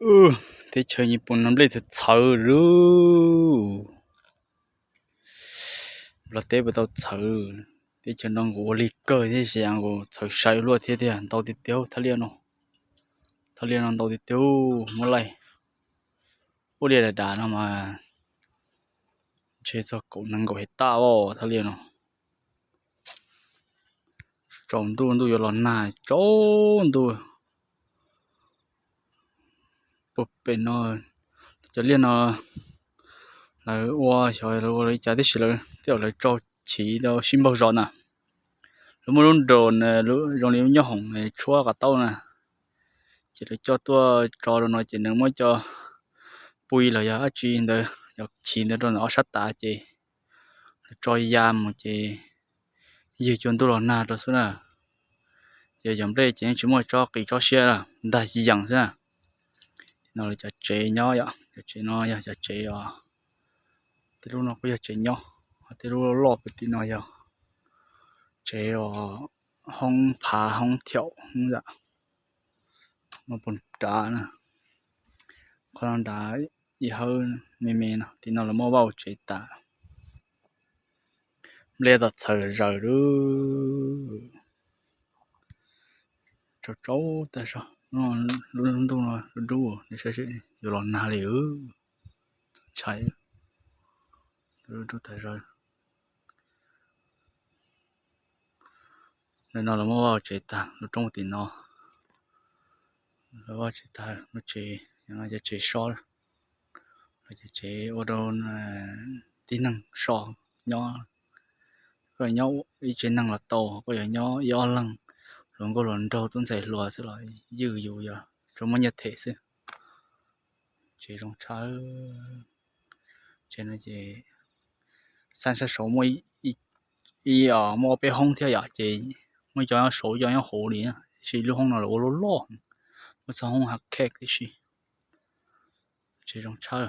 Teb chaws Nyij Pooj no nplej txawv txhawv lub. Nplog teb puas tau txhawv, teb chaws no nkaus ua lig kawg thiab sis nkaus txhawv sai luaj thiab tiag, ntau tiag tiag thaj liaj no. Thaj liaj no ntau tiag tiag, muab laij ua liaj dav dav no mas ntshe txog kaum nees nkaum hais taj os thaj liaj no. Tsaus ntuj, ntuj yuav los nag, tsaus ntuj. Puag pem no cov liaj no lawv ua xyov lawv ua li cas tib si lawv tej zaum lawv tso chiv rau sib npaug zos na. Lawv muaj lub nroos zoo li lub nyob hoom tshuab qhov taub na, ces lawv coj tuaj tso rau no ces nws muab cov pui los yog dab tsi ntawd, cov chiv ntawd rau ntawm ob sab tav ces lawv tso ya mus ces ywg cua ntuj los nag rau xwb na. Ces cov nplej ces yeej tsis muaj tsob qis tsob siab, ntag yees xwb na. No lawv cov tsev nyob yom, cov tsev no yog cov tsev os. Tej lub no kuj yog tsev nyob, tej lub loj puag tim no yog tsev os, hoob phav hoob thiaum hoob yam no puag nrad na. Qhov no nrad ib hawb me me no, tim no lawv muab vaj ua tsev tas. Nplej tab tom txhawv zaws lub. Tsaus tsaus tag zog, lub ntuj no dub dub, yuav los nag li, ntshai. Dub dub tag zog. Lawv no lawv muab vaj tsev tag, lub roob tim no lawv vaj tsev tag, lub tsev, cov tsev sob, lawv cov tsev ua rau tib neeg so nyob. Koj nyob ib tsev neeg los tau, koj yuav nyob ib ob leeg, hluas nkauj hluas nraug tub ntxhais hluas xwb los ywj yus, yog tsuas muaj nyiaj them xwb. Tsev zoo tshaj. Tsev no ces xab sab saud muaj ib, muaj ob peb hoob thiab yom, ces muaj cov nyob saud cov nyob hauv li, tab sis lub hoob no lawv ua loj loj, muaj txog hoob hav khej tib si. Tsev zoo tshaj.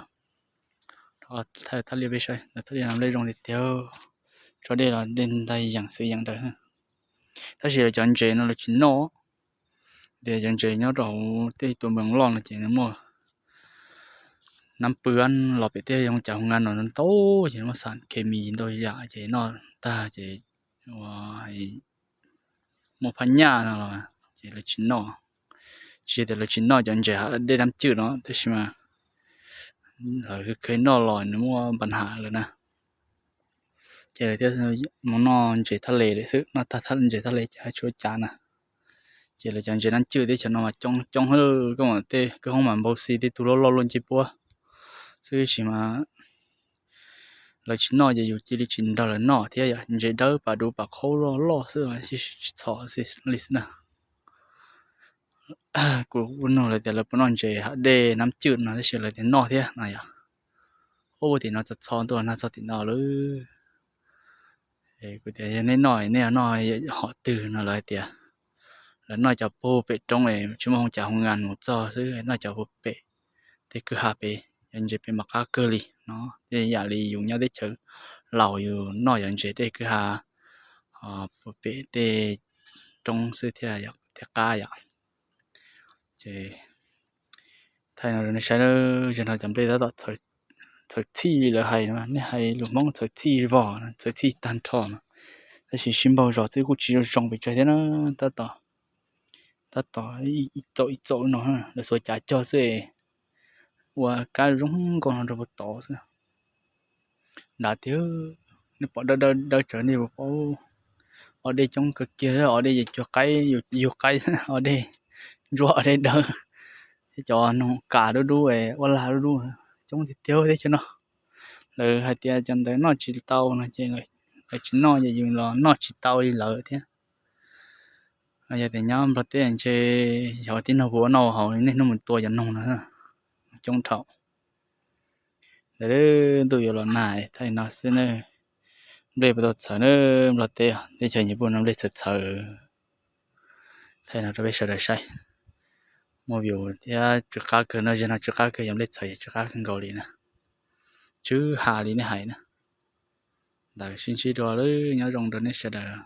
Thaj liaj peb saib, thaj liaj no nplej zoo tiag tiag, tso dej los dej ntag yees xwb yees daws. Tab sis lawv cov ntses no lawv tsis noj, tias cov ntses nyob rau hauv tej tus moos loj no ces nws muaj nab pw los pem tej zoo cas hoo nka no ntau ces muaj xas khes mis ntau yam ces noj tag ces ua muaj phab nyaj no los ces lawv tsis noj. Tsis tias lawv tsis noj cov ntses hav dej nab cwj no tab sis mas lawv kheev noj los nws muaj npa nham lawm na. Ces lawv thiaj mus noj ntses thaj les lawm xwb, noj tag ntses thaj les ces haj tsis ua cas na. Ces lawv cov ntses nab cwj teb chaws no mas coob coob, koj mam tej kwj hoob mas npau xis tej tug loj loj luaj ncej puab xwb sis mas lawv tsis noj ces yus cia li tsis nrog lawv noj thiab yom. Ntses dawb pas duv pas qhaub loj loj xwb, tsis txhom li xwb na. Kuv kuj nug lawv tias lawv puas noj ntses hav dej nab cwj no tab sis lawv tias noj thiab no yom. Ub, tim no txog txog ntuj los nag txog tim no lawm. Kuv tias yog nej noj, nej noj hom twg no lawv hais tias lawv noj cov puag pem roob, tsis muaj hoo cas hoo nka mus txog xwb, noj cov puag pem tej kwj ha pem, cov ntses pem mas qab kawg li no. Tej yam li yus nyob teb chaws Laus yus noj cov ntses tej kwj ha puag pem tej roob xwb thiaj, thiaj qab yom. Ces thaij no rau nej saib, zaum no cov nplej tab tom txhawv txhij li lawv hais, nej hais lus Hmoob txhawv txhij vog, txhawv txhij tag nrho no. Tab sis sib npaug zos xwb kuj tsis zoo zoo pes tsawg thiab na. Tab tom, tab tom ib txaum ib txaum no lawv xuas cav cog xwb, ua kab zoo nkauj no rau puag tod xwb. Nrad tiag, nej pom dawb dawb dawb tsawv nej puas paub. Ob dej coob kawg kiag, ob dej ces cuag qaib, yug qaib, ob dej ntsuab ob dej dawb, cov noog kas dub dub, ua lag dub dub, coob tiag tiag teb chaws no. Lawv hais tias cov ntawd noj tsis tau no ces lawv tsis noj ces yus los noj tsis tau li lawv thiab. Yog tias nyob Nplog teb ntshe yog tib neeg puas ua noj haus niaj hnub mus tua cov noog no, coob dhau. Ntawd ntuj yuav los nag thaij no xwb na. Nplej puas tau txhawv na, Nplog teb, teb chaws Nyij Pooj no nplej txhawv txhawv. Thaij no rau peb sawv daws saib. Muaj view thiab tsw qab kawg no, zaum no tsw qab kawg, yog nplej txhawv tsw qab kawg nkaus li na. Tsw ha li nej hais na. Ntawd sib ntsib dua lawm, nyob zoo rau nej sawv daws.